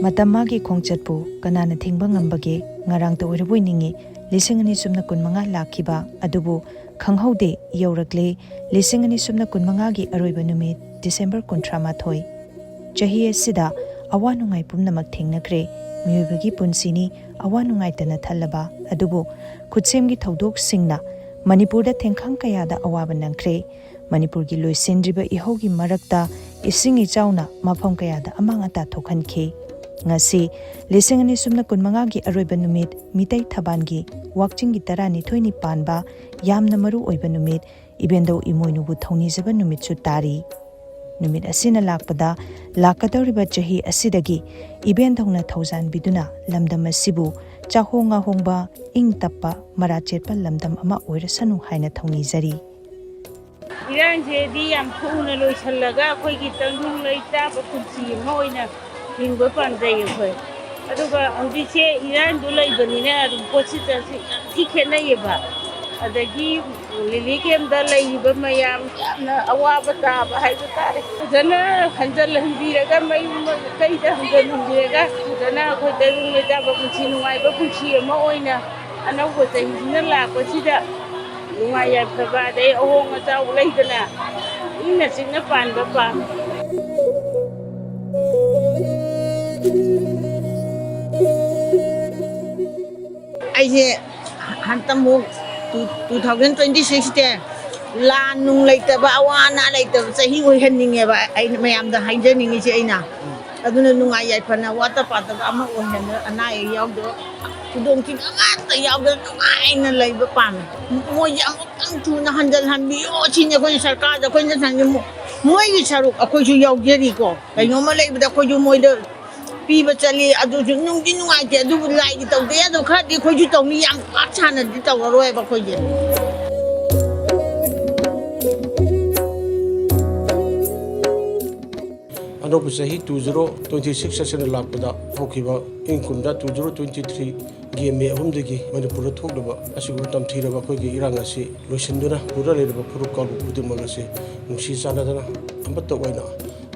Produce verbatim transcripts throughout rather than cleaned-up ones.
ꯃꯇꯝ ꯃꯥꯒꯤ ꯈꯣꯡꯆꯠꯄꯨ ꯀꯅꯥꯅ ꯊꯤꯡꯕ ꯉꯝꯕꯒꯦ? ꯉꯔꯥꯡꯇ ꯑꯣꯏꯔꯕꯣꯏ ꯅꯤꯡꯏ꯫ ꯂꯤꯁꯤꯡ ꯑꯅꯤ ꯁꯨꯞꯅ ꯀꯨꯟꯃꯉꯥ ꯂꯥꯛꯈꯤꯕ ꯑꯗꯨꯕꯨ ꯈꯪꯍꯧꯗꯦ, ꯌꯧꯔꯛꯂꯦ꯫ ꯂꯤꯁꯤꯡ ꯑꯅꯤ ꯁꯨꯞꯅ ꯀꯨꯟꯃꯉꯥꯒꯤ ꯑꯔꯣꯏꯕ ꯅꯨꯃꯤꯠ, ꯗꯤꯁꯦꯝꯕꯔ ꯀꯨꯟꯊ꯭ꯔꯥ ꯃꯥꯊꯣꯏ꯫ ꯆꯍꯤ ꯑꯁꯤꯗ ꯑꯋꯥ ꯅꯨꯡꯉꯥꯏ ꯄꯨꯝꯅꯃꯛ ꯊꯦꯡꯅꯈ꯭ꯔꯦ꯫ ꯃꯤꯑꯣꯏꯕꯒꯤ ꯄꯨꯟꯁꯤꯅꯤ ꯑꯋꯥ ꯅꯨꯡꯉꯥꯏꯇꯅ ꯊꯜꯂꯕ, ꯑꯗꯨꯕꯨ ꯈꯨꯠꯁꯦꯝꯒꯤ ꯊꯧꯗꯣꯛꯁꯤꯡꯅ ꯃꯅꯤꯄꯨꯔꯗ ꯊꯦꯡꯈꯥꯡ ꯀꯌꯥꯗ ꯑꯋꯥꯕ ꯅꯪꯈ꯭ꯔꯦ꯫ ꯃꯅꯤꯄꯨꯔꯒꯤ ꯂꯣꯏꯁꯤꯟꯗ꯭ꯔꯤꯕ ꯏꯍꯧꯒꯤ ꯃꯔꯛꯇ ꯏꯁꯤꯡ ꯏꯆꯥꯎꯅ ꯃꯐꯝ ꯀꯌꯥꯗ ꯑꯃꯥꯡ ꯑꯇꯥ ꯊꯣꯛꯍꯟꯈꯤ꯫ ꯉꯁꯤ ꯂꯤꯁꯤꯡ ꯑꯅꯤ ꯁꯨꯞꯅ ꯀꯨꯟꯃꯉꯥꯒꯤ ꯑꯔꯣꯏꯕ ꯅꯨꯃꯤꯠ, ꯃꯤꯇꯩ ꯊꯕꯥꯟꯒꯤ ꯋꯥꯛꯆꯤꯡꯒꯤ ꯇꯔꯥꯅꯤꯊꯣꯏꯅꯤ ꯄꯥꯟꯕ ꯌꯥꯝꯅ ꯃꯔꯨ ꯑꯣꯏꯕ ꯅꯨꯃꯤꯠ, ꯏꯕꯦꯟꯗꯧ ꯏꯃꯣꯏꯅꯨꯕꯨ ꯊꯧꯅꯤꯖꯕ ꯅꯨꯃꯤꯠꯁꯨ ꯇꯥꯔꯤ꯫ ꯅꯨꯃꯤꯠ ꯑꯁꯤꯅ ꯂꯥꯛꯄꯗ, ꯂꯥꯛꯀꯗꯧꯔꯤꯕ ꯆꯍꯤ ꯑꯁꯤꯗꯒꯤ ꯏꯕꯦꯟꯗꯧꯅ ꯊꯧꯖꯥꯟꯕꯤꯗꯨꯅ ꯂꯝꯗꯝ ꯑꯁꯤꯕꯨ ꯆꯥꯍꯣꯡ ꯉꯥꯍꯣꯡꯕ, ꯏꯪ ꯇꯞꯄ, ꯃꯔꯥ ꯆꯦꯠꯄ ꯂꯝꯗꯝ ꯑꯃ ꯑꯣꯏꯔꯁꯅꯨ ꯍꯥꯏꯅ ꯊꯧꯅꯤꯖꯔꯤ꯫ ꯏꯔꯥꯡꯁꯦꯗꯤ ꯌꯥꯝ ꯊꯨꯅ ꯂꯣꯏꯁꯤꯜꯂꯒ ꯑꯩꯈꯣꯏꯒꯤ ꯇꯪꯗꯨ ꯂꯩꯇꯥꯕ ꯄꯨꯟꯁꯤ ꯑꯃ ꯑꯣꯏꯅ ꯍꯤꯡꯕ ꯄꯥꯝꯖꯩ ꯑꯩꯈꯣꯏ꯫ ꯑꯗꯨꯒ ꯍꯧꯖꯤꯛꯁꯦ ꯏꯔꯥꯡꯗꯣ ꯂꯩꯕꯅꯤꯅ ꯑꯗꯨꯝ ꯄꯣꯠꯁꯤꯠ ꯆꯠꯁꯤ ꯌꯥꯝ ꯊꯤ ꯈꯦꯠꯅꯩꯌꯦꯕ꯫ ꯑꯗꯒꯤ ꯔꯤꯂꯤꯐ ꯀꯦꯝꯞꯇ ꯂꯩꯔꯤꯕ ꯃꯌꯥꯝ ꯌꯥꯝꯅ ꯑꯋꯥꯕ ꯇꯥꯕ ꯍꯥꯏꯕ ꯇꯥꯔꯦ꯫ ꯐꯖꯅ ꯍꯟꯖꯜꯍꯟꯕꯤꯔꯒ, ꯃꯌꯨꯝ ꯃꯀꯩꯗ ꯍꯟꯖꯜꯍꯟꯕꯤꯔꯒ, ꯐꯖꯅ ꯑꯩꯈꯣꯏ ꯇꯪꯗꯨ ꯂꯩꯇꯥꯕ ꯄꯨꯟꯁꯤ, ꯅꯨꯡꯉꯥꯏꯕ ꯄꯨꯟꯁꯤ ꯑꯃ ꯑꯣꯏꯅ ꯑꯅꯧꯕ ꯆꯍꯤꯁꯤꯅ ꯂꯥꯛꯄꯁꯤꯗ ꯅꯨꯡꯉꯥꯏ ꯌꯥꯏꯐꯕ, ꯑꯗꯩ ꯑꯍꯣꯡ ꯑꯆꯥꯎ ꯂꯩꯗꯅ ꯏꯪꯅ ꯆꯤꯛꯅ ꯄꯥꯟꯕ ꯄꯥꯝꯃꯤ꯫ ꯑꯩꯁꯦ ꯍꯟꯇꯃꯨꯛ ꯇꯨ ꯊꯥꯎꯖꯟ ꯇ꯭ꯋꯦꯟꯇꯤ ꯁꯤꯛꯁꯇꯦ ꯂꯥꯟ ꯅꯨꯡ ꯂꯩꯇꯕ, ꯑꯋꯥ ꯑꯅꯥ ꯂꯩꯇꯕ ꯆꯍꯤ ꯑꯣꯏꯍꯟꯅꯤꯡꯉꯦꯕ꯫ ꯑꯩꯅ ꯃꯌꯥꯝꯗ ꯍꯥꯏꯖꯅꯤꯡꯉꯤꯁꯦ, ꯑꯩꯅ ꯑꯗꯨꯅ ꯅꯨꯡꯉꯥꯏ ꯌꯥꯏꯐꯅ, ꯋꯥꯠꯇ ꯄꯥꯗꯕ ꯑꯃ ꯑꯣꯏꯍꯟꯗꯅ, ꯑꯅꯥ ꯑꯌꯦꯛ ꯌꯥꯎꯗꯕ, ꯈꯨꯗꯣꯡꯊꯤꯕ ꯑꯃꯠꯇ ꯌꯥꯎꯗꯅ ꯅꯨꯡꯉꯥꯏꯅ ꯂꯩꯕ ꯄꯥꯝꯃꯦ꯫ ꯃꯣꯏꯁꯦ ꯑꯃꯨꯛꯇꯪ ꯊꯨꯅ ꯍꯟꯖꯤꯜꯍꯟꯕꯤꯌꯣ ꯁꯤꯅꯤ ꯑꯩꯈꯣꯏꯅ ꯁꯔꯀꯥꯔꯗ ꯑꯩꯈꯣꯏꯅ ꯆꯪꯉꯤ꯫ ꯃꯣꯏꯒꯤ ꯁꯔꯨꯛ ꯑꯩꯈꯣꯏꯁꯨ ꯌꯥꯎꯖꯔꯤꯀꯣ꯫ ꯀꯩꯅꯣꯝꯃ ꯂꯩꯕꯗ ꯑꯩꯈꯣꯏꯁꯨ ꯃꯣꯏꯗ ꯄꯤꯕ ꯆꯠꯂꯤ꯫ ꯑꯗꯨꯁꯨ ꯅꯨꯡꯗꯤ ꯅꯨꯡꯉꯥꯏꯇꯦ, ꯑꯗꯨꯕꯨ ꯂꯥꯏꯒꯤ ꯇꯧꯗ ꯌꯥꯗꯕ ꯈꯔꯗꯤ ꯑꯩꯈꯣꯏꯁꯨ ꯇꯧꯅꯤ꯫ ꯌꯥꯝ ꯄꯥꯛ ꯁꯥꯟꯅꯗꯤ ꯇꯧꯔꯔꯣꯏꯕ ꯑꯩꯈꯣꯏꯁꯦ꯫ ꯑꯅꯧꯕ ꯆꯍꯤ ꯇꯨ ꯖꯤꯔꯣ ꯇ꯭ꯋꯦꯟꯇꯤ ꯁꯤꯛꯁ ꯑꯁꯤꯅ ꯂꯥꯛꯄꯗ, ꯍꯧꯈꯤꯕ ꯏꯪ ꯀꯨꯝꯖꯥ ꯇꯨ ꯖꯤꯔꯣ ꯇ꯭ꯋꯦꯟꯇꯤ ꯊ꯭ꯔꯤꯒꯤ ꯃꯦ ꯑꯍꯨꯝꯗꯒꯤ ꯃꯅꯤꯄꯨꯔꯗ ꯊꯣꯛꯂꯤꯕ ꯑꯁꯤꯒꯨꯝꯕ ꯇꯝꯊꯤꯔꯕ ꯑꯩꯈꯣꯏꯒꯤ ꯏꯔꯥꯡ ꯑꯁꯤ ꯂꯣꯏꯁꯤꯟꯗꯨꯅ, ꯄꯨꯔ ꯂꯩꯔꯤꯕ ꯐꯨꯔꯨꯞ ꯀꯥꯡꯂꯨꯞ ꯈꯨꯗꯤꯡꯃꯛ ꯑꯁꯤ ꯅꯨꯡꯁꯤ ꯆꯥꯟꯅꯗꯅ ꯑꯃꯠꯇ ꯑꯣꯏꯅ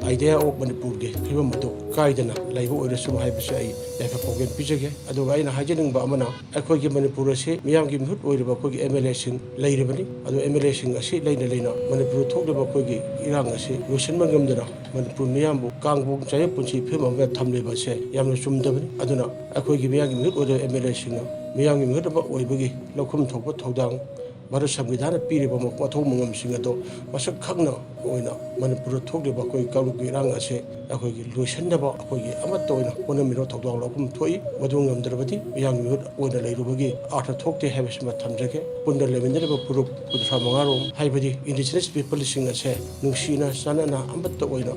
idea of ꯃꯅꯤꯄꯨꯔꯒꯤ ꯐꯤꯕꯝ ꯑꯗꯨ ꯀꯥꯏꯗꯅ ꯂꯩꯕ ꯑꯣꯏꯔꯁꯅꯨ ꯍꯥꯏꯕꯁꯦ ꯑꯩ ꯌꯥꯏꯐ ꯄꯥꯎꯖꯦꯜ ꯄꯤꯖꯒꯦ꯫ ꯑꯗꯨꯒ ꯑꯩꯅ ꯍꯥꯏꯖꯅꯤꯡꯕ ꯑꯃꯅ, ꯑꯩꯈꯣꯏꯒꯤ ꯃꯅꯤꯄꯨꯔ ꯑꯁꯤ ꯃꯤꯌꯥꯝꯒꯤ ꯃꯤꯍꯨꯠ ꯑꯣꯏꯔꯤꯕ ꯑꯩꯈꯣꯏꯒꯤ M L A ꯁꯤꯡ ꯂꯩꯔꯤꯕꯅꯤ꯫ ꯑꯗꯨ M L A ꯁꯤꯡ ꯑꯁꯤ ꯂꯩꯅ ꯂꯩꯅ ꯃꯅꯤꯄꯨꯔꯗ ꯊꯣꯛꯂꯤꯕ ꯑꯩꯈꯣꯏꯒꯤ ꯏꯔꯥꯡ ꯑꯁꯤ ꯂꯣꯏꯁꯤꯟꯕ ꯉꯝꯗꯅ ꯃꯅꯤꯄꯨꯔ ꯃꯤꯌꯥꯝꯕꯨ ꯀꯥꯡꯕꯣꯛ ꯆꯥꯌꯦꯞ ꯄꯨꯟꯁꯤ ꯐꯤꯕꯝ ꯑꯃꯗ ꯊꯝꯂꯤꯕ ꯑꯁꯦ ꯌꯥꯝꯅ ꯆꯨꯝꯗꯕꯅꯤ꯫ ꯑꯗꯨꯅ ꯑꯩꯈꯣꯏꯒꯤ ꯃꯤꯌꯥꯝꯒꯤ ꯃꯤꯍꯨꯠ ꯑꯣꯏꯔꯤꯕ M L A ꯁꯤꯡꯅ ꯃꯤꯌꯥꯝꯒꯤ ꯃꯤꯍꯨꯠ ꯑꯃ ꯑꯣꯏꯕꯒꯤ ꯂꯧꯐꯝ ꯊꯣꯛꯄ ꯊꯧꯗꯥꯡ ꯚꯥꯔꯠ ꯁꯪꯕꯤꯙꯥꯟꯅ ꯄꯤꯔꯤꯕ ꯃ-, ꯃꯊꯧ ꯃꯉꯝꯁꯤꯡ ꯑꯗꯣ ꯃꯁꯛ ꯈꯪꯅ ꯑꯣꯏꯅ ꯃꯅꯤꯄꯨꯔꯗ ꯊꯣꯛꯂꯤꯕ ꯑꯩꯈꯣꯏ ꯀꯥꯡꯂꯨꯞꯀꯤ ꯏꯔꯥꯡ ꯑꯁꯦ ꯑꯩꯈꯣꯏꯒꯤ ꯂꯣꯏꯁꯤꯟꯅꯕ ꯑꯩꯈꯣꯏꯒꯤ ꯑꯃꯠꯇ ꯑꯣꯏꯅ ꯄꯨꯟꯅ ꯃꯤꯔꯣ ꯊꯧꯗꯥꯡ ꯂꯧꯐꯝ ꯊꯣꯛꯏ꯫ ꯃꯗꯨ ꯉꯝꯗ꯭ꯔꯕꯗꯤ ꯃꯤꯌꯥꯝꯒꯤ ꯃꯤꯍꯨꯠ ꯑꯣꯏꯅ ꯂꯩꯔꯨꯕꯒꯤ ꯑꯥꯔꯊ ꯊꯣꯛꯇꯦ ꯍꯥꯏꯕꯁꯤꯃ ꯊꯝꯖꯒꯦ꯫ ꯄꯨꯟꯅ ꯂꯩꯃꯤꯟꯅꯔꯤꯕ ꯐꯨꯔꯨꯞ ꯀꯨꯟꯊ꯭ꯔꯥ ꯃꯉꯥ ꯔꯣꯝ, ꯍꯥꯏꯕꯗꯤ indigenous people ꯁꯤꯡ ꯑꯁꯦ ꯅꯨꯡꯁꯤꯅ ꯆꯥꯟꯅꯅ ꯑꯃꯠꯇ ꯑꯣꯏꯅ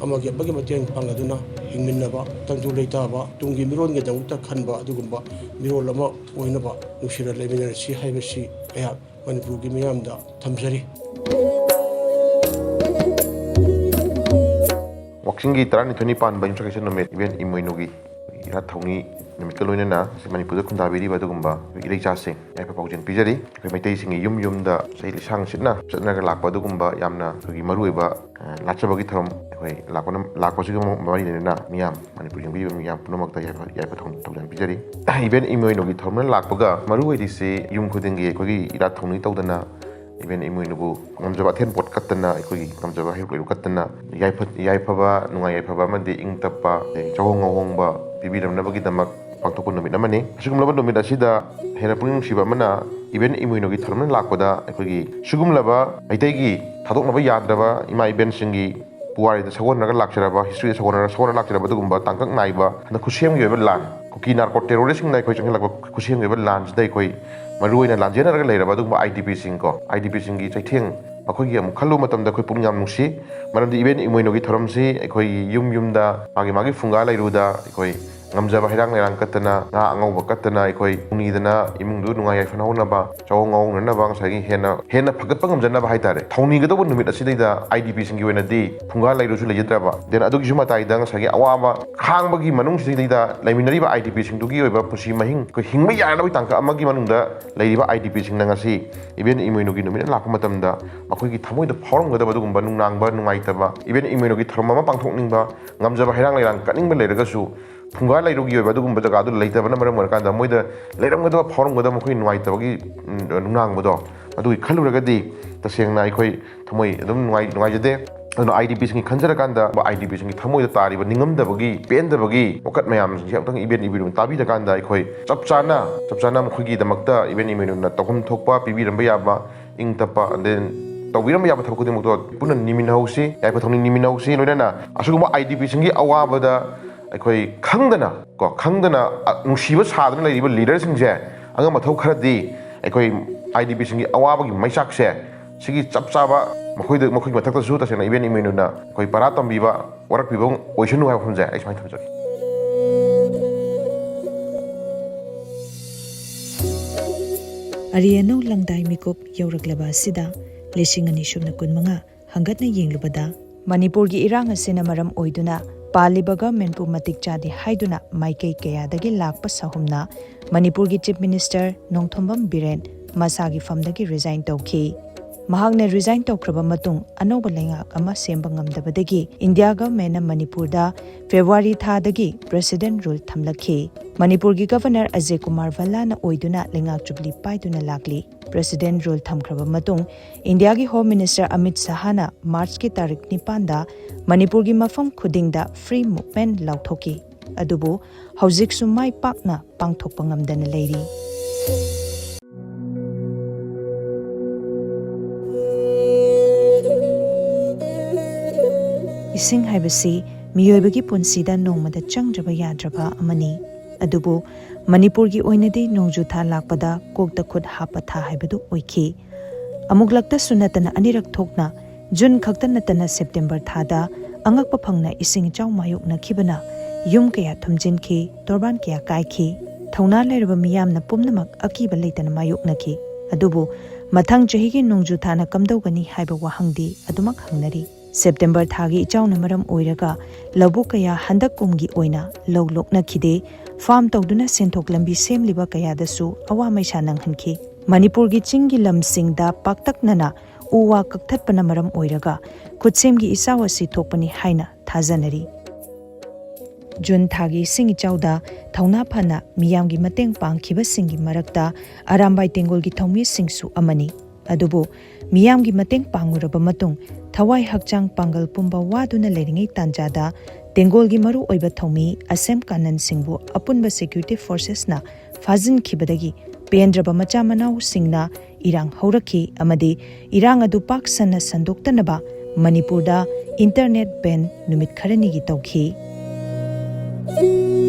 ꯑꯃꯒꯤ ꯑꯃꯒꯤ ꯃꯇꯦꯡ ꯄꯥꯡꯅꯗꯨꯅ ꯍꯤꯡꯃꯤꯟꯅꯕ, ꯇꯪꯗꯨ ꯂꯩꯇꯥꯕ, ꯇꯨꯡꯒꯤ ꯃꯤꯔꯣꯟꯒꯤꯗꯃꯛꯇ ꯈꯟꯕ ꯑꯗꯨꯒꯨꯝꯕ ꯃꯤꯔꯣꯜ ꯑꯃ ꯑꯣꯏꯅꯕ ꯅꯨꯡꯁꯤꯅ ꯂꯩꯃꯤꯟꯅꯔꯁꯤ ꯍꯥꯏꯕꯁꯤ ꯑꯩꯍꯥꯛ ꯃꯅꯤꯄꯨꯔꯒꯤ ꯃꯤꯌꯥꯝꯗ ꯊꯝꯖꯔꯤ꯫ ꯋꯥꯛꯆꯤꯡꯒꯤ ꯇꯔꯥꯅꯤꯊꯣꯏꯅꯤ ꯄꯥꯟꯕ ꯌꯨꯝꯁꯀꯩꯁ ꯅꯨꯃꯤꯠ ꯏꯕꯦꯟ ꯏꯃꯣꯏꯅꯨꯒꯤ ꯏꯔꯥꯠ ꯊꯧꯅꯤ ꯅꯨꯃꯤꯠꯀ ꯂꯣꯏꯅꯅ ꯉꯁꯤ ꯃꯅꯤꯄꯨꯔꯗ ꯈꯨꯟꯗꯥꯕꯤꯔꯤꯕ ꯑꯗꯨꯒꯨꯝꯕ ꯏꯔꯩꯆꯥꯁꯤꯡ ꯌꯥꯏꯐ ꯄꯥꯎꯖꯦꯜ ꯄꯤꯖꯔꯤ꯫ ꯑꯩꯈꯣꯏ ꯃꯩꯇꯩꯁꯤꯡꯒꯤ ꯌꯨꯝ ꯌꯨꯝꯗ ꯆꯍꯤ ꯂꯤꯁꯥꯡ ꯁꯤꯠꯅ ꯆꯠꯅꯔꯒ ꯂꯥꯛꯄ ꯑꯗꯨꯒꯨꯝꯕ ꯌꯥꯝꯅ ꯑꯩꯈꯣꯏꯒꯤ ꯃꯔꯨꯑꯣꯏꯕ, ꯑ, ꯂꯥꯠꯆꯕꯒꯤ ꯊꯧꯔꯝ ꯑꯩꯈꯣꯏ ꯂꯥꯛꯄꯅ, ꯂꯥꯛꯄꯁꯤꯒ ꯃꯔꯤ ꯂꯩꯅꯅ ꯃꯤꯌꯥꯝ, ꯃꯅꯤꯄꯨꯔ ꯌꯦꯡꯕꯤꯔꯤꯕ ꯃꯤꯌꯥꯝ ꯄꯨꯝꯅꯃꯛꯇ ꯌꯥꯏꯐ, ꯌꯥꯏꯐ ꯊꯧ-, ꯊꯧꯖꯥꯜ ꯄꯤꯖꯔꯤ꯫ ꯏꯕꯦꯟ ꯏꯃꯣꯏꯅꯨꯒꯤ ꯊꯧꯔꯝꯅ ꯂꯥꯛꯄꯒ ꯃꯔꯨ ꯑꯣꯏꯔꯤꯁꯤ ꯌꯨꯝ ꯈꯨꯗꯤꯡꯒꯤ ꯑꯩꯈꯣꯏꯒꯤ ꯏꯔꯥꯠ ꯊꯧꯅꯤ ꯇꯧꯗꯅ ꯏꯕꯦꯟ ꯏꯃꯣꯏꯅꯨꯕꯨ ꯉꯝꯖꯕ ꯑꯊꯦꯟ ꯄꯣꯠ ꯀꯠꯇꯅ, ꯑꯩꯈꯣꯏꯒꯤ ꯉꯝꯖꯕ ꯍꯩꯔꯨꯛ ꯂꯩꯔꯨꯛ ꯀꯠꯇꯅ, ꯌꯥꯏꯐ-, ꯌꯥꯏꯐꯕ, ꯅꯨꯡꯉꯥꯏ ꯌꯥꯏꯐꯕ ꯑꯃꯗꯤ ꯏꯪ ꯇꯞꯄ, ꯑꯗꯩ ꯆꯥꯍꯣꯡ ꯉꯥꯍꯣꯡꯕ ꯄꯤꯕꯤꯔꯝꯅꯕꯒꯤꯗꯃꯛ ꯄꯥꯡꯊꯣꯛꯄ ꯅꯨꯃꯤꯠ ꯑꯃꯅꯤ꯫ ꯑꯁꯤꯒꯨꯝꯂꯕ ꯅꯨꯃꯤꯠ ꯑꯁꯤꯗ ꯍꯦꯟꯅ ꯄꯨꯛꯅꯤꯡ ꯅꯨꯡꯁꯤꯕ ꯑꯃꯅ, ꯏꯕꯦꯟ ꯏꯃꯣꯏꯅꯨꯒꯤ ꯊꯧꯔꯝꯅ ꯂꯥꯛꯄꯗ ꯑꯩꯈꯣꯏꯒꯤ ꯁꯤꯒꯨꯝꯂꯕ ꯃꯩꯇꯩꯒꯤ ꯊꯥꯗꯣꯛꯅꯕ ꯌꯥꯗ꯭ꯔꯕ ꯏꯃꯥ ꯏꯕꯦꯟꯁꯤꯡꯒꯤ ꯄꯨꯋꯥꯔꯤꯗ ꯁꯧꯒꯠꯅꯔꯒ ꯂꯥꯛꯆꯔꯕ, history ꯗ ꯁꯧꯒꯠꯅꯔ-, ꯁꯧꯒꯠꯅ ꯂꯥꯛꯆꯔꯕ ꯑꯗꯨꯒꯨꯝꯕ ꯇꯥꯡꯀꯛ ꯅꯥꯏꯕ ꯍꯟꯗꯛ ꯈꯨꯠꯁꯦꯝꯒꯤ ꯑꯣꯏꯕ ꯂꯥꯟ, ꯀꯨꯀꯤ narco terrorist ꯁꯤꯡꯅ ꯑꯩꯈꯣꯏ ꯆꯪꯁꯤꯜꯂꯛꯄ ꯈꯨꯠꯁꯦꯝꯒꯤ ꯑꯣꯏꯕ ꯂꯥꯟꯁꯤꯗ ꯑꯩꯈꯣꯏ ꯃꯔꯨꯑꯣꯏꯅ ꯂꯥꯟꯖꯦꯟꯅꯔꯒ ꯂꯩꯔꯕ ꯑꯗꯨꯒꯨꯝꯕ IDP ꯁꯤꯡ ꯀꯣ, IDP ꯁꯤꯡꯒꯤ ꯆꯩꯊꯦꯡ ꯃꯈꯣꯏꯒꯤ ꯑꯃꯨꯛ ꯈꯜꯂꯨꯕ ꯃꯇꯝꯗ ꯑꯩꯈꯣꯏ ꯄꯨꯛꯅꯤꯡ ꯌꯥꯝ ꯅꯨꯡꯁꯤ꯫ ꯃꯔꯝꯗꯤ ꯏꯕꯦꯟ ꯏꯃꯣꯏꯅꯨꯒꯤ ꯊꯧꯔꯝꯁꯤ ꯑꯩꯈꯣꯏꯒꯤ ꯌꯨꯝ ꯌꯨꯝꯗ, ꯃꯥꯒꯤ ꯃꯥꯒꯤ ꯐꯨꯡꯒꯥ ꯂꯩꯔꯨꯗ ꯑꯩꯈꯣꯏ ꯉꯝꯖꯕ ꯍꯩꯔꯥꯡ ꯂꯩꯔꯥꯡ ꯀꯠꯇꯅ, ꯉꯥ ꯑꯉꯧꯕ ꯀꯠꯇꯅ, ꯑꯩꯈꯣꯏ ꯊꯧꯅꯤꯗꯅ ꯏꯃꯨꯡꯗꯨ ꯅꯨꯡꯉꯥꯏ ꯌꯥꯏꯐꯅ ꯍꯧꯅꯕ, ꯆꯥꯛꯍꯧ ꯉꯥꯍꯧꯅꯅꯕ, ꯉꯁꯥꯏꯒꯤ ꯍꯦꯟꯅ ꯍꯦꯟꯅ ꯐꯒꯠꯄ ꯉꯝꯖꯅꯕ ꯍꯥꯏꯇꯥꯔꯦ, ꯊꯧꯅꯤꯒꯗꯧꯕ ꯅꯨꯃꯤꯠ ꯑꯁꯤꯗꯩꯗ ꯑꯥꯏ ꯗꯤ ꯄꯤꯁꯤꯡꯒꯤ ꯑꯣꯏꯅꯗꯤ ꯐꯨꯡꯒꯥ ꯂꯩꯔꯨꯁꯨ ꯂꯩꯖꯗ꯭ꯔꯕ, then ꯑꯗꯨꯒꯤꯁꯨ ꯃꯇꯥꯏꯗ ꯉꯁꯥꯏꯒꯤ ꯑꯋꯥꯕ ꯈꯥꯡꯕꯒꯤ ꯃꯅꯨꯡꯁꯤꯗꯩꯗ ꯂꯩꯃꯤꯟꯅꯔꯤꯕ ꯑꯥꯏ ꯗꯤ ꯄꯤꯁꯤꯡꯗꯨꯒꯤ ꯑꯣꯏꯕ ꯄꯨꯟꯁꯤ ꯃꯍꯤꯡ, ꯑꯩꯈꯣꯏ ꯍꯤꯡꯕ ꯌꯥꯅꯕꯒꯤ ꯇꯥꯡꯀꯛ ꯑꯃꯒꯤ ꯃꯅꯨꯡꯗ ꯂꯩꯔꯤꯕ ꯑꯥꯏ ꯗꯤ ꯄꯤꯁꯤꯡꯅ ꯉꯁꯤ ꯏꯕꯦꯟ ꯏꯃꯣꯏꯅꯨꯒꯤ ꯅꯨꯃꯤꯠꯅ ꯂꯥꯛꯄ ꯃꯇꯝꯗ ꯃꯈꯣꯏꯒꯤ ꯊꯃꯣꯏꯗ ꯐꯥꯎꯔꯝꯒꯗꯕ ꯑꯗꯨꯒꯨꯝꯕ ꯅꯨꯡꯅꯥꯡꯕ, ꯅꯨꯡꯉꯥꯏꯇꯕ, ꯏꯕꯦꯟ ꯏꯃꯣꯏꯅꯨꯒꯤ ꯊꯧꯔꯝ ꯑꯃ ꯄꯥꯡꯊꯣꯛꯅꯤꯡꯕ, ꯉꯝꯖꯕ ꯍꯩꯔꯥꯡ ꯂꯩꯔꯥꯡ ꯀꯠꯅꯤꯡꯕ ꯂꯩꯔꯒꯁꯨ ꯐꯨꯡꯒꯥ ꯂꯩꯔꯨꯒꯤ ꯑꯣꯏꯕ ꯑꯗꯨꯒꯨꯝꯕ ꯖꯒꯥꯗꯨ ꯂꯩꯇꯕꯅ ꯃꯔꯝ ꯑꯣꯏꯔꯀꯥꯟꯗ ꯃꯣꯏꯗ ꯂꯩꯔꯝꯒꯗꯕ, ꯐꯥꯎꯔꯝꯒꯗꯕ ꯃꯈꯣꯏꯒꯤ ꯅꯨꯡꯉꯥꯏꯇꯕꯒꯤ, ꯎꯝ, ꯅꯨꯡꯅꯥꯡꯕꯗꯣ, ꯑꯗꯨꯒꯤ ꯈꯜꯂꯨꯔꯒꯗꯤ ꯇꯁꯦꯡꯅ ꯑꯩꯈꯣꯏ ꯊꯃꯣꯏ ꯑꯗꯨꯝ ꯅꯨꯡꯉꯥꯏ-, ꯅꯨꯡꯉꯥꯏꯖꯗꯦ꯫ ꯑꯗꯨꯅ ꯑꯥꯏ ꯗꯤ ꯄꯤꯁꯤꯡꯒꯤ ꯈꯟꯖꯔꯀꯥꯟꯗ, ꯑꯥꯏ ꯗꯤ ꯄꯤꯁꯤꯡꯒꯤ ꯊꯃꯣꯏꯗ ꯇꯥꯔꯤꯕ ꯅꯤꯡꯉꯝꯗꯕꯒꯤ, ꯄꯦꯟꯗꯕꯒꯤ ꯋꯥꯀꯠ ꯃꯌꯥꯝꯁꯤꯡꯁꯦ ꯑꯃꯨꯛꯇꯪ ꯏꯕꯦꯟ ꯏꯃꯣꯏꯅꯨꯅ ꯇꯥꯕꯤꯔꯀꯥꯟꯗ ꯑꯩꯈꯣꯏ ꯆꯞ ꯆꯥꯅ, ꯆꯞ ꯆꯥꯅ ꯃꯈꯣꯏꯒꯤꯗꯃꯛꯇ ꯏꯕꯦꯟ ꯏꯃꯣꯏꯅꯨꯅ ꯇꯧꯐꯝ ꯊꯣꯛꯄ ꯄꯤꯕꯤꯔꯝꯕ ꯌꯥꯕ, ꯏꯪ ꯇꯞꯄ, and then ꯇꯧꯕꯤꯔꯝꯕ ꯌꯥꯕ ꯊꯕꯛ ꯈꯨꯗꯤꯡꯃꯛꯇꯣ ꯄꯨꯟꯅ ꯅꯤꯃꯤꯟꯅꯍꯧꯁꯤ, ꯌꯥꯏꯐ ꯊꯧꯅꯤ ꯅꯤꯃꯤꯟꯅꯍꯧꯁꯤ꯫ ꯂꯣꯏꯅꯅ ꯑꯁꯤꯒꯨꯝꯕ ꯑꯥꯏ ꯗꯤ ꯄꯤꯁꯤꯡꯒꯤ ꯑꯋꯥꯕꯗ ꯑꯩꯈꯣꯏ ꯈꯪꯗꯅ, ꯀꯣ, ꯈꯪꯗꯅ, ꯑ, ꯅꯨꯡꯁꯤꯕ ꯁꯥꯗꯅ ꯂꯩꯔꯤꯕ ꯂꯤꯗꯔꯁꯤꯡꯁꯦ, ꯑꯉꯝ ꯑꯊꯧ ꯈꯔꯗꯤ ꯑꯩꯈꯣꯏ ꯑꯥꯏ ꯗꯤ ꯄꯤꯁꯤꯡꯒꯤ ꯑꯋꯥꯕꯒꯤ ꯃꯩꯆꯥꯛꯁꯦ, ꯁꯤꯒꯤ ꯆꯞ ꯆꯥꯕ ꯃꯈꯣꯏꯗ, ꯃꯈꯣꯏꯒꯤ ꯃꯊꯛꯇꯁꯨ ꯇꯁꯦꯡꯅ ꯏꯕꯦꯟ ꯏꯃꯣꯏꯅꯨꯅ ꯑꯩꯈꯣꯏ ꯄꯔꯥ ꯇꯝꯕꯤꯕ, ꯋꯥꯔꯛꯄꯤꯕ ꯑꯣꯏꯁꯅꯨ ꯍꯥꯏꯕ ꯋꯥꯐꯝꯁꯦ ꯑꯩ ꯁꯨꯃꯥꯏꯅ ꯊꯝꯖꯒꯦ꯫ ꯑꯔꯤ ꯑꯅꯧ ꯂꯪꯗꯥꯏ ꯃꯤꯀꯨꯞ ꯌꯧꯔꯛꯂꯕ ꯑꯁꯤꯗ ꯂꯤꯁꯤꯡ ꯑꯅꯤ ꯁꯨꯞꯅ ꯀꯨꯟꯃꯉꯥ ꯍꯪꯒꯠꯅ ꯌꯦꯡꯂꯨꯕꯗ, ꯃꯅꯤꯄꯨꯔꯒꯤ ꯏꯔꯥꯡ ꯑꯁꯤꯅ ꯃꯔꯝ ꯑꯣꯏꯗꯨꯅ ꯄꯥꯜꯂꯤꯕ ꯒꯚꯔꯟꯃꯦꯟꯠꯄꯨ ꯃꯇꯤꯛ ꯆꯥꯗꯦ ꯍꯥꯏꯗꯨꯅ ꯃꯥꯏꯀꯩ ꯀꯌꯥꯗꯒꯤ ꯂꯥꯛꯄ ꯁꯥꯍꯨꯝꯅ ꯃꯅꯤꯄꯨꯔꯒꯤ ꯆꯤꯐ ꯃꯤꯅꯤꯁꯇꯔ ꯅꯣꯡꯊꯣꯝꯕꯝ ꯕꯤꯔꯦꯟ ꯃꯁꯥꯒꯤ ꯐꯝꯗꯒꯤ ꯔꯤꯖꯥꯏꯟ ꯇꯧꯈꯤ꯫ ꯃꯍꯥꯛꯅ ꯔꯤꯖꯥꯏꯟ ꯇꯧꯈ꯭ꯔꯕ ꯃꯇꯨꯡ ꯑꯅꯧꯕ ꯂꯩꯉꯥꯛ ꯑꯃ ꯁꯦꯝꯕ ꯉꯝꯗꯕꯗꯒꯤ ꯏꯟꯗꯤꯌꯥ ꯒꯚꯔꯟꯃꯦꯟꯠꯅ ꯃꯅꯤꯄꯨꯔꯗ ꯐꯦꯕ꯭ꯔꯨꯋꯥꯔꯤ ꯊꯥꯗꯒꯤ ꯄ꯭ꯔꯦꯁꯤꯗꯦꯟꯠ ꯔꯨꯜ ꯊꯝꯂꯛꯈꯤ꯫ ꯃꯅꯤꯄꯨꯔꯒꯤ ꯒꯚꯔꯅꯔ ꯑꯖꯌ ꯀꯨꯃꯥꯔ ꯚꯜꯂꯥꯅ ꯑꯣꯏꯗꯨꯅ ꯂꯩꯉꯥꯛ ꯖꯨꯕꯤꯂꯤ ꯄꯥꯏꯗꯨꯅ ꯂꯥꯛꯂꯤ꯫ ꯄ꯭ꯔꯦꯁꯤꯗꯦꯟꯠ ꯔꯨꯜ ꯊꯝꯈ꯭ꯔꯕ ꯃꯇꯨꯡ ꯏꯟꯗꯤꯌꯥꯒꯤ ꯍꯣꯝ ꯃꯤꯅꯤꯁꯇꯔ ꯑꯃꯤꯠ ꯁꯍꯥꯅ ꯃꯥꯔꯆꯀꯤ ꯇꯥꯔꯤꯛ ꯅꯤꯄꯥꯟꯗ ꯃꯅꯤꯄꯨꯔꯒꯤ ꯃꯐꯝ ꯈꯨꯗꯤꯡꯗ ꯐ꯭ꯔꯤ ꯃꯨꯚꯃꯦꯟꯠ ꯂꯥꯎꯊꯣꯛꯈꯤ꯫ ꯑꯗꯨꯕꯨ ꯍꯧꯖꯤꯛꯁꯨ ꯃꯥꯏ ꯄꯥꯛꯅ ꯄꯥꯡꯊꯣꯛꯄ ꯉꯝꯗꯅ ꯂꯩꯔꯤ꯫ ꯏꯁꯤꯡ ꯍꯥꯏꯕꯁꯤ ꯃꯤꯑꯣꯏꯕꯒꯤ ꯄꯨꯟꯁꯤꯗ ꯅꯣꯡꯃꯗ ꯆꯪꯗ꯭ꯔꯕ ꯌꯥꯗ꯭ꯔꯕ ꯑꯃꯅꯤ꯫ ꯑꯗꯨꯕꯨ ꯃꯅꯤꯄꯨꯔꯒꯤ ꯑꯣꯏꯅꯗꯤ ꯅꯣꯡꯖꯨ ꯊꯥ ꯂꯥꯛꯄꯗ ꯀꯣꯛꯇ ꯈꯨꯠ ꯍꯥꯞꯄ ꯊꯥ ꯍꯥꯏꯕꯗꯨ ꯑꯣꯏꯈꯤ꯫ ꯑꯃꯨꯛꯂꯛꯇꯁꯨ ꯅꯠꯇꯅ ꯑꯅꯤꯔꯛ ꯊꯣꯛꯅ ꯖꯨꯟ ꯈꯛꯇ ꯅꯠꯇꯅ ꯁꯦꯞꯇꯦꯝꯕꯔ ꯊꯥꯗ ꯑꯉꯛꯄ ꯐꯪꯅ ꯏꯁꯤꯡ ꯏꯆꯥꯎ ꯃꯥꯌꯣꯛꯅꯈꯤꯕꯅ ꯌꯨꯝ ꯀꯌꯥ ꯊꯨꯝꯖꯤꯟꯈꯤ, ꯇꯣꯔꯕꯥꯟ ꯀꯌꯥ ꯀꯥꯏꯈꯤ꯫ ꯊꯧꯅꯥ ꯂꯩꯔꯕ ꯃꯤꯌꯥꯝꯅ ꯄꯨꯝꯅꯃꯛ ꯑꯀꯤꯕ ꯂꯩꯇꯅ ꯃꯥꯌꯣꯛꯅꯈꯤ꯫ ꯑꯗꯨꯕꯨ ꯃꯊꯪ ꯆꯍꯤꯒꯤ ꯅꯣꯡꯖꯨ ꯊꯥꯅ ꯀꯝꯗꯧꯒꯅꯤ ꯍꯥꯏꯕ ꯋꯥꯍꯪꯗꯤ ꯑꯗꯨꯃꯛ ꯍꯪꯅꯔꯤ꯫ ꯁꯦꯞꯇꯦꯝꯕꯔ ꯊꯥꯒꯤ ꯏꯆꯥꯎꯅ ꯃꯔꯝ ꯑꯣꯏꯔꯒ ꯂꯧꯕꯨꯛ ꯀꯌꯥ ꯍꯟꯗꯛ ꯀꯨꯝꯒꯤ ꯑꯣꯏꯅ ꯂꯧ ꯂꯣꯛꯅꯈꯤꯗꯦ꯫ ꯐꯥꯔꯝ ꯇꯧꯗꯨꯅ ꯁꯦꯟꯊꯣꯛ ꯂꯝꯕꯤ ꯁꯦꯝꯂꯤꯕ ꯀꯌꯥꯗꯁꯨ ꯑꯋꯥ ꯃꯩꯁꯥ ꯅꯪꯍꯟꯈꯤ꯫ ꯃꯅꯤꯄꯨꯔꯒꯤ ꯆꯤꯡꯒꯤ ꯂꯝꯁꯤꯡꯗ ꯄꯥꯛꯇꯛꯅꯅ ꯎ ꯋꯥ ꯀꯛꯊꯠꯄꯅ ꯃꯔꯝ ꯑꯣꯏꯔꯒ ꯈꯨꯠꯁꯦꯝꯒꯤ ꯏꯆꯥꯎ ꯑꯁꯤ ꯊꯣꯛꯄꯅꯤ ꯍꯥꯏꯅ ꯊꯥꯖꯅꯔꯤ꯫ ꯖꯨꯟ ꯊꯥꯒꯤ ꯏꯁꯤꯡ ꯏꯆꯥꯎꯗ ꯊꯧꯅꯥ ꯐꯅ ꯃꯤꯌꯥꯝꯒꯤ ꯃꯇꯦꯡ ꯄꯥꯡꯈꯤꯕꯁꯤꯡꯒꯤ ꯃꯔꯛꯇ ꯑꯔꯥꯝꯕꯥꯏ ꯇꯦꯡꯒꯣꯜꯒꯤ ꯊꯧꯃꯤꯁꯤꯡꯁꯨ ꯑꯃꯅꯤ꯫ ꯑꯗꯨꯕꯨ ꯃꯤꯌꯥꯝꯒꯤ ꯃꯇꯦꯡ ꯄꯥꯡꯂꯨꯔꯕ ꯃꯇꯨꯡ ꯊꯋꯥꯏ ꯍꯛꯆꯥꯡ ꯄꯥꯡꯒꯜ ꯄꯨꯝꯕ ꯋꯥꯗꯨꯅ ꯂꯩꯔꯤꯉꯩ ꯇꯥꯟꯖꯥꯗ ꯇꯦꯡꯒꯣꯜꯒꯤ ꯃꯔꯨ ꯑꯣꯏꯕ ꯊꯧꯃꯤ ꯑꯁꯦꯝ ꯀꯥꯅꯟ ꯁꯤꯡꯕꯨ ꯑꯄꯨꯟꯕ ꯁꯦꯀ꯭ꯌꯨꯔꯤꯇꯤ ꯐꯣꯔꯁꯦꯁꯅ ꯐꯥꯖꯤꯟꯈꯤꯕꯗꯒꯤ ꯄꯦꯟꯗ꯭ꯔꯕ ꯃꯆꯥ ꯃꯅꯥꯎꯁꯤꯡꯅ ꯏꯔꯥꯡ ꯍꯧꯔꯛꯈꯤ ꯑꯃꯗꯤ ꯏꯔꯥꯡ ꯑꯗꯨ ꯄꯥꯛ ꯁꯟꯅ ꯁꯟꯗꯣꯛꯇꯅꯕ ꯃꯅꯤꯄꯨꯔꯗ ꯏꯟꯇꯔꯅꯦꯠ ꯕꯦꯟ ꯅꯨꯃꯤꯠ ꯈꯔꯅꯤꯒꯤ ꯇꯧꯈꯤ꯫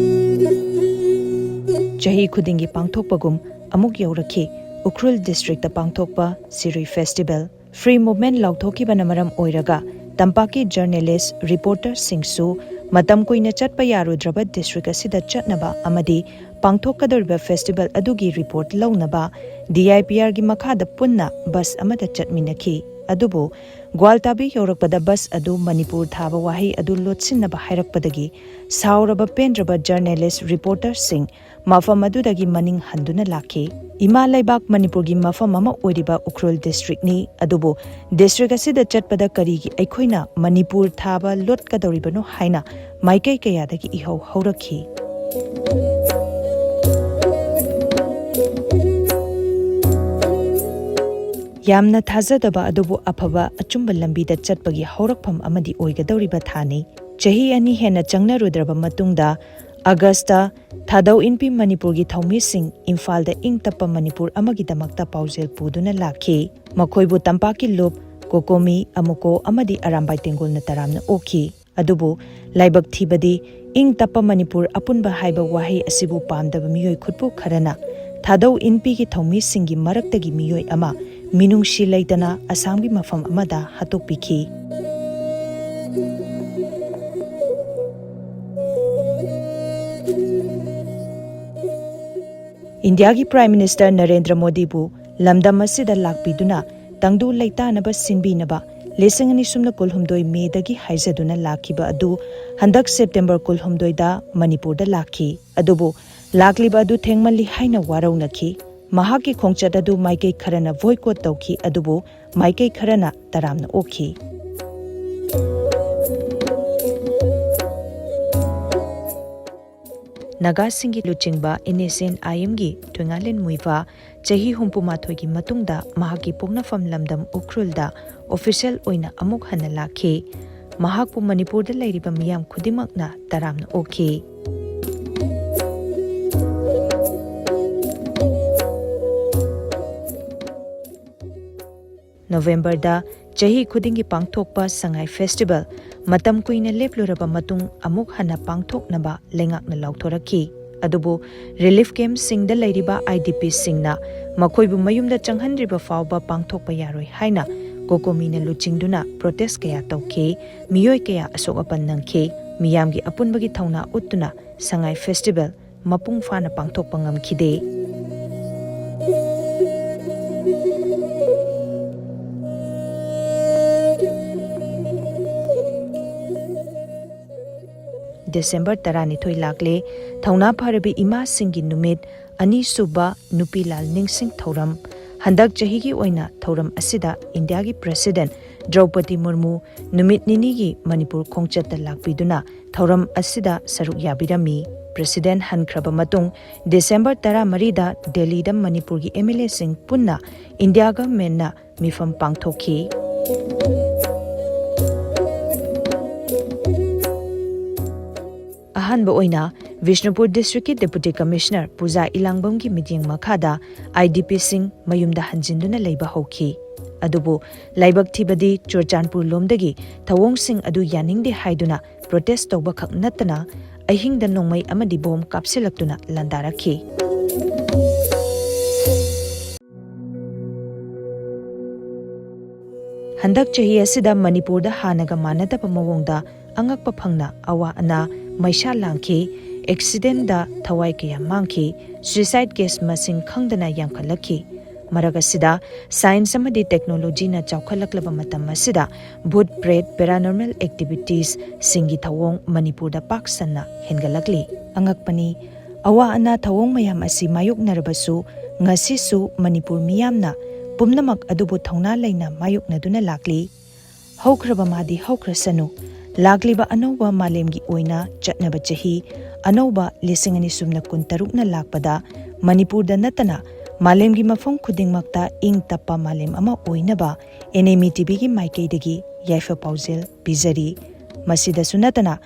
ꯆꯍꯤ ꯈꯨꯗꯤꯡꯒꯤ ꯄꯥꯡꯊꯣꯛꯄꯒꯨꯝ ꯑꯃꯨꯛ ꯌꯧꯔꯛꯈꯤ ꯎꯈ꯭ꯔꯨꯜ ꯗꯤꯁꯇ꯭ꯔꯤꯛꯇ ꯄꯥꯡꯊꯣꯛꯄ ꯁꯤꯔꯨꯏ ꯐꯦꯁꯇꯤꯚꯦꯜ꯫ ꯐ꯭ꯔꯤ ꯃꯨꯚꯃꯦꯟꯠ ꯂꯥꯎꯊꯣꯛꯈꯤꯕꯅ ꯃꯔꯝ ꯑꯣꯏꯔꯒ ꯇꯝꯄꯥꯛꯀꯤ ꯖꯔꯅꯦꯂꯤꯁ, ꯔꯤꯄꯣꯔꯇꯔꯁꯤꯡꯁꯨ ꯃꯇꯝ ꯀꯨꯏꯅ ꯆꯠꯄ ꯌꯥꯔꯨꯗ꯭ꯔꯕ ꯗꯤꯁꯇ꯭ꯔꯤꯛ ꯑꯁꯤꯗ ꯆꯠꯅꯕ ꯑꯃꯗꯤ ꯄꯥꯡꯊꯣꯛꯀꯗꯧꯔꯤꯕ ꯐꯦꯁꯇꯤꯚꯦꯜ ꯑꯗꯨꯒꯤ ꯔꯤꯄꯣꯔꯠ ꯂꯧꯅꯕ ꯗꯤ ꯑꯥꯏ ꯄꯤ ꯑꯥꯔꯒꯤ ꯃꯈꯥꯗ ꯄꯨꯟꯅ ꯕꯁ ꯑꯃꯗ ꯆꯠꯃꯤꯟꯅꯈꯤ꯫ ꯑꯗꯨꯕꯨ ꯒ꯭ꯋꯥꯜꯇꯥꯕꯤ ꯌꯧꯔꯛꯄꯗ ꯕꯁ ꯑꯗꯨ ꯃꯅꯤꯄꯨꯔ ꯊꯥꯕ ꯋꯥꯍꯩ ꯑꯗꯨ ꯂꯣꯠꯁꯤꯟꯅꯕ ꯍꯥꯏꯔꯛꯄꯗꯒꯤ ꯁꯥꯎꯔꯕ ꯄꯦꯟꯗ꯭ꯔꯕ ꯖꯔꯅꯦꯂꯤꯁ, ꯔꯤꯄꯣꯔꯇꯔꯁꯤꯡ ꯃꯐꯝ ꯑꯗꯨꯗꯒꯤ ꯃꯅꯤꯡ ꯍꯟꯗꯨꯅ ꯂꯥꯛꯈꯤ꯫ ꯏꯃꯥ ꯂꯩꯕꯥꯛ ꯃꯅꯤꯄꯨꯔꯒꯤ ꯃꯐꯝ ꯑꯃ ꯑꯣꯏꯔꯤꯕ ꯎꯈ꯭ꯔꯨꯜ ꯗꯤꯁꯇ꯭ꯔꯤꯛꯅꯤ, ꯑꯗꯨꯕꯨ ꯗꯤꯁꯇ꯭ꯔꯤꯛ ꯑꯁꯤꯗ ꯆꯠꯄꯗ ꯀꯔꯤꯒꯤ ꯑꯩꯈꯣꯏꯅ ꯃꯅꯤꯄꯨꯔ ꯊꯥꯕ ꯂꯣꯠꯀꯗꯧꯔꯤꯕꯅꯣ ꯍꯥꯏꯅ ꯃꯥꯏꯀꯩ ꯀꯌꯥꯗꯒꯤ ꯏꯍꯧ ꯍꯧꯔꯛꯈꯤ꯫ ꯌꯥꯝꯅ ꯊꯥꯖꯗꯕ ꯑꯗꯨꯕꯨ ꯑꯐꯕ ꯑꯆꯨꯝꯕ ꯂꯝꯕꯤꯗ ꯆꯠꯄꯒꯤ ꯍꯧꯔꯛꯐꯝ ꯑꯃꯗꯤ ꯑꯣꯏꯒꯗꯧꯔꯤꯕ ꯊꯥꯅꯤ꯫ ꯆꯍꯤ ꯑꯅꯤ ꯍꯦꯟꯅ ꯆꯪꯅꯔꯨꯗ꯭ꯔꯕ ꯃꯇꯨꯡꯗ ꯑꯥꯒꯁꯇ ꯊꯥꯗꯧ ꯏꯟꯄꯤ ꯃꯅꯤꯄꯨꯔꯒꯤ ꯊꯧꯃꯤꯁꯤꯡ ꯏꯝꯐꯥꯜꯗ ꯏꯪ ꯇꯞꯄ ꯃꯅꯤꯄꯨꯔ ꯑꯃꯒꯤꯗꯃꯛꯇ ꯄꯥꯎꯖꯦꯜ ꯄꯨꯗꯨꯅ ꯂꯥꯛꯈꯤ꯫ ꯃꯈꯣꯏꯕꯨ ꯇꯝꯄꯥꯛꯀꯤ ꯂꯨꯞ, ꯀꯣꯀꯣꯃꯤ, ꯑꯃꯨꯀꯣ ꯑꯃꯗꯤ ꯑꯔꯥꯝꯕꯥꯏ ꯇꯦꯡꯒꯣꯜꯅ ꯇꯔꯥꯝꯅ ꯑꯣꯛꯈꯤ꯫ ꯑꯗꯨꯕꯨ ꯂꯥꯏꯕꯛ ꯊꯤꯕꯗꯤ ꯏꯪ ꯇꯞꯄ ꯃꯅꯤꯄꯨꯔ ꯑꯄꯨꯟꯕ ꯍꯥꯏꯕ ꯋꯥꯍꯩ ꯑꯁꯤꯕꯨ ꯄꯥꯝꯗꯕ ꯃꯤꯑꯣꯏ ꯈꯨꯠꯄꯨ ꯈꯔꯅ ꯊꯥꯗꯧ ꯏꯟꯄꯤꯒꯤ ꯊꯧꯃꯤꯁꯤꯡꯒꯤ ꯃꯔꯛꯇꯒꯤ ꯃꯤꯑꯣꯏ ꯑꯃ ꯃꯤꯅꯨꯡꯁꯤ ꯂꯩꯇꯅ ꯑꯁꯥꯝꯒꯤ ꯃꯐꯝ ꯑꯃꯗ ꯍꯥꯠꯇꯣꯛꯄꯤꯈꯤ꯫ ꯏꯟꯗꯤꯌꯥꯒꯤ Prime Minister ꯅꯔꯦꯟꯗ꯭ꯔ ꯃꯣꯗꯤꯕꯨ ꯂꯝꯗꯝ ꯑꯁꯤꯗ ꯂꯥꯛꯄꯤꯗꯨꯅ ꯇꯪꯗꯨ ꯂꯩꯇꯥꯅꯕ ꯁꯤꯟꯕꯤꯅꯕ ꯂꯤꯁꯤꯡ ꯑꯅꯤ ꯁꯨꯞꯅ ꯀꯨꯟꯍꯨꯝꯗꯣꯏ Mayꯗꯒꯤ ꯍꯥꯏꯖꯗꯨꯅ ꯂꯥꯛꯈꯤꯕ ꯑꯗꯨ ꯍꯟꯗꯛ September ꯀꯨꯟꯍꯨꯝꯗꯣꯏꯗ ꯃꯅꯤꯄꯨꯔꯗ ꯂꯥꯛꯈꯤ꯫ ꯑꯗꯨꯕꯨ ꯂꯥꯛꯂꯤꯕ ꯑꯗꯨ ꯊꯦꯡꯃꯜꯂꯤ ꯍꯥꯏꯅ ꯋꯥꯔꯧꯅꯈꯤ꯫ ꯃꯍꯥꯛꯀꯤ ꯈꯣꯡꯆꯠ ꯑꯗꯨ ꯃꯥꯏꯀꯩ ꯈꯔꯅ boycott ꯇꯧꯈꯤ, ꯑꯗꯨꯕꯨ ꯃꯥꯏꯀꯩ ꯈꯔꯅ ꯇꯔꯥꯝꯅ ꯑꯣꯛꯈꯤ꯫ ꯅꯥꯒꯥꯁꯤꯡꯒꯤ ꯂꯨꯆꯤꯡꯕ NSCN IMꯒꯤ ꯊꯣꯏꯉꯥꯂꯦꯟ ꯃꯨꯏꯐꯥ ꯆꯍꯤ ꯍꯨꯝꯐꯨ ꯃꯥꯊꯣꯏꯒꯤ ꯃꯇꯨꯡꯗ ꯃꯍꯥꯛꯀꯤ ꯄꯣꯛꯅꯐꯝ ꯂꯝꯗꯝ ꯎꯈ꯭ꯔꯨꯜꯗ official ꯑꯣꯏꯅ ꯑꯃꯨꯛ ꯍꯟꯅ ꯂꯥꯛꯈꯤ꯫ ꯃꯍꯥꯛꯄꯨ ꯃꯅꯤꯄꯨꯔꯗ ꯂꯩꯔꯤꯕ ꯃꯤꯌꯥꯝ ꯈꯨꯗꯤꯡꯃꯛꯅ ꯇꯔꯥꯝꯅ ꯑꯣꯛꯈꯤ꯫ Novemberꯗ ꯆꯍꯤ ꯈꯨꯗꯤꯡꯒꯤ ꯄꯥꯡꯊꯣꯛꯄ ꯁꯉꯥꯏ Festival ꯃꯇꯝ ꯀꯨꯏꯅ ꯂꯦꯞꯂꯨꯔꯕ ꯃꯇꯨꯡ ꯑꯃꯨꯛ ꯍꯟꯅ ꯄꯥꯡꯊꯣꯛꯅꯕ ꯂꯩꯉꯥꯛꯅ ꯂꯥꯎꯊꯣꯔꯛꯈꯤ꯫ ꯑꯗꯨꯕꯨ relief campꯁꯤꯡꯗ ꯂꯩꯔꯤꯕ IDPꯁꯤꯡꯅ ꯃꯈꯣꯏꯕꯨ ꯃꯌꯨꯝꯗ ꯆꯪꯍꯟꯗ꯭ꯔꯤꯕ ꯐꯥꯎꯕ ꯄꯥꯡꯊꯣꯛꯄ ꯌꯥꯔꯣꯏ ꯍꯥꯏꯅ COCOMIꯅ ꯂꯨꯆꯤꯡꯗꯨꯅ protest ꯀꯌꯥ ꯇꯧꯈꯤ꯫ ꯃꯤꯑꯣꯏ ꯀꯌꯥ ꯑꯁꯣꯛ ꯑꯄꯟ ꯅꯪꯈꯤ꯫ ꯃꯤꯌꯥꯝꯒꯤ ꯑꯄꯨꯟꯕꯒꯤ ꯊꯧꯅꯥ ꯎꯠꯇꯨꯅ ꯁꯉꯥꯏ Festival ꯃꯄꯨꯡ ꯐꯥꯅ ꯄꯥꯡꯊꯣꯛꯄ ꯉꯝꯈꯤꯗꯦ꯫ December ꯇꯔꯥꯅꯤꯊꯣꯏ ꯂꯥꯛꯂꯦ꯫ ꯊꯧꯅꯥ ꯐꯔꯕꯤ ꯏꯃꯥꯁꯤꯡꯒꯤ ꯅꯨꯃꯤꯠ, ꯑꯅꯤꯁꯨꯕ ꯅꯨꯄꯤ ꯂꯥꯜ ꯅꯤꯡꯁꯤꯡ ꯊꯧꯔꯝ꯫ ꯍꯟꯗꯛ ꯆꯍꯤꯒꯤ ꯑꯣꯏꯅ ꯊꯧꯔꯝ ꯑꯁꯤꯗ ꯏꯟꯗꯤꯌꯥꯒꯤ President ꯗ꯭ꯔꯧꯄꯗꯤ ꯃꯨꯔꯃꯨ ꯅꯨꯃꯤꯠ ꯅꯤꯅꯤꯒꯤ ꯃꯅꯤꯄꯨꯔ ꯈꯣꯡꯆꯠꯇ ꯂꯥꯛꯄꯤꯗꯨꯅ ꯊꯧꯔꯝ ꯑꯁꯤꯗ ꯁꯔꯨꯛ ꯌꯥꯕꯤꯔꯝꯃꯤ꯫ President ꯍꯟꯈ꯭ꯔꯕ ꯃꯇꯨꯡ December ꯇꯔꯥꯃꯔꯤꯗ ꯗꯦꯜꯂꯤꯗ ꯃꯅꯤꯄꯨꯔꯒꯤ MLAꯁꯤꯡ ꯄꯨꯟꯅ ꯏꯟꯗꯤꯌꯥ governmentꯅ ꯃꯤꯐꯝ ꯄꯥꯡꯊꯣꯛꯈꯤ꯫ ꯑꯍꯥꯟꯕ ꯑꯣꯏꯅ ꯕꯤꯁꯅꯨꯄꯨꯔ districtꯀꯤ Deputy Commissioner ꯄꯨꯖꯥ ꯏꯂꯥꯡꯕꯝꯒꯤ ꯃꯤꯠꯌꯦꯡ ꯃꯈꯥꯗ IDPꯁꯤꯡ ꯃꯌꯨꯝꯗ ꯍꯟꯖꯤꯟꯗꯨꯅ ꯂꯩꯕ ꯍꯧꯈꯤ꯫ ꯑꯗꯨꯕꯨ ꯂꯥꯏꯕꯛ ꯊꯤꯕꯗꯤ ꯆꯨꯔꯆꯥꯟꯄꯨꯔ ꯂꯣꯝꯗꯒꯤ ꯊꯧꯑꯣꯡꯁꯤꯡ ꯑꯗꯨ ꯌꯥꯅꯤꯡꯗꯦ ꯍꯥꯏꯗꯨꯅ protest ꯇꯧꯕꯈꯛ ꯅꯠꯇꯅ ꯑꯍꯤꯡꯗ ꯅꯣꯡꯃꯩ ꯑꯃꯗꯤ bomb ꯀꯥꯞꯁꯤꯜꯂꯛꯇꯨꯅ ꯂꯥꯟꯗꯥꯔꯛꯈꯤ꯫ ꯍꯟꯗꯛ ꯆꯍꯤ ꯑꯁꯤꯗ ꯃꯅꯤꯄꯨꯔꯗ ꯍꯥꯟꯅꯒ ꯃꯥꯟꯅꯗꯕ ꯃꯑꯣꯡꯗ ꯑꯉꯛꯄ ꯐꯪꯅ ꯑꯋꯥ ꯑꯅꯥ ꯃꯩꯁꯥ ꯂꯥꯡꯈꯤ꯫ ꯑꯦꯛꯁꯤꯗꯦꯟꯗ ꯊꯋꯥꯏ ꯀꯌꯥ ꯃꯥꯡꯈꯤ꯫ Suicide case ꯃꯁꯤꯡ ꯈꯪꯗꯅ ꯌꯥꯝꯈꯠꯂꯛꯈꯤ꯫ ꯃꯔꯛ ꯑꯁꯤꯗ science ꯑꯃꯗꯤ technologyꯅ ꯆꯥꯎꯈꯠꯂꯛꯂꯕ ꯃꯇꯝ ꯑꯁꯤꯗ ꯚꯨꯠ ꯄ꯭ꯔꯦꯠ, paranormal activitiesꯁꯤꯡꯒꯤ ꯊꯧꯑꯣꯡ ꯃꯅꯤꯄꯨꯔꯗ ꯄꯥꯛ ꯁꯟꯅ ꯍꯦꯟꯒꯠꯂꯛꯂꯤ꯫ ꯑꯉꯛꯄꯅꯤ, ꯑꯋꯥ ꯑꯅꯥ ꯊꯧꯑꯣꯡ ꯃꯌꯥꯝ ꯑꯁꯤ ꯃꯥꯌꯣꯛꯅꯔꯕꯁꯨ, ꯉꯁꯤꯁꯨ ꯃꯅꯤꯄꯨꯔ ꯃꯤꯌꯥꯝꯅ ꯄꯨꯝꯅꯃꯛ ꯑꯗꯨꯕꯨ ꯊꯧꯅꯥ ꯂꯩꯅ ꯃꯥꯌꯣꯛꯅꯗꯨꯅ ꯂꯥꯛꯂꯤ꯫ ꯍꯧꯈ꯭ꯔꯕ ꯃꯥꯗꯤ ꯍꯧꯈ꯭ꯔꯁꯅꯨ, ꯂꯥꯛꯂꯤꯕ ꯑꯅꯧꯕ ꯃꯥꯂꯦꯝꯒꯤ ꯑꯣꯏꯅ ꯆꯠꯅꯕ ꯆꯍꯤ, ꯑꯅꯧꯕ ꯂꯤꯁꯤꯡ ꯑꯅꯤ ꯁꯨꯞꯅ ꯀꯨꯟꯇꯔꯨꯛꯅ ꯂꯥꯛꯄꯗ ꯃꯅꯤꯄꯨꯔꯗ ꯅꯠꯇꯅ ꯃꯥꯂꯦꯝꯒꯤ ꯃꯐꯝ ꯈꯨꯗꯤꯡꯃꯛꯇ ꯏꯪ ꯇꯞꯄ ꯃꯥꯂꯦꯝ ꯑꯃ ꯑꯣꯏꯅꯕ NME TVꯒꯤ ꯃꯥꯏꯀꯩꯗꯒꯤ ꯌꯥꯏꯐ ꯄꯥꯎꯖꯦꯜ ꯄꯤꯖꯔꯤ꯫ ꯃꯁꯤꯗꯁꯨ ꯅꯠꯇꯅ,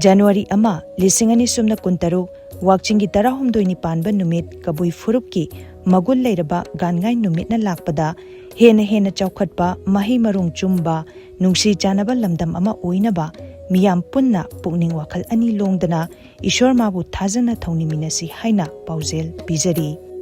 ꯖꯅꯋꯥꯔꯤ ꯑꯃ, ꯂꯤꯁꯤꯡ ꯑꯅꯤ ꯁꯨꯞꯅ ꯀꯨꯟꯇꯔꯨꯛ, ꯋꯥꯛꯆꯤꯡꯒꯤ ꯇꯔꯥꯍꯨꯝꯗꯣꯏꯅꯤ ꯄꯥꯟꯕ ꯅꯨꯃꯤꯠ, ꯀꯕꯨꯏ ꯐꯨꯔꯨꯞꯀꯤ ꯃꯒꯨꯟ ꯂꯩꯔꯕ ꯒꯥꯟꯉꯥꯏ ꯅꯨꯃꯤꯠꯅ ꯂꯥꯛꯄꯗ ꯍꯦꯟꯅ ꯍꯦꯟꯅ ꯆꯥꯎꯈꯠꯄ, ꯃꯍꯩ ꯃꯔꯣꯡ ꯆꯨꯝꯕ, ꯅꯨꯡꯁꯤ ꯆꯥꯟꯅꯕ ꯂꯝꯗꯝ ꯑꯃ ꯑꯣꯏꯅꯕ ꯃꯤꯌꯥꯝ ꯄꯨꯟꯅ ꯄꯨꯛꯅꯤꯡ ꯋꯥꯈꯜ ꯑꯅꯤ ꯂꯣꯡꯗꯅ ꯏꯁꯣꯔ ꯃꯥꯕꯨ ꯊꯥꯖꯅ ꯊꯧꯅꯤꯃꯤꯟꯅꯁꯤ ꯍꯥꯏꯅ ꯄꯥꯎꯖꯦꯜ ꯄꯤꯖꯔꯤ꯫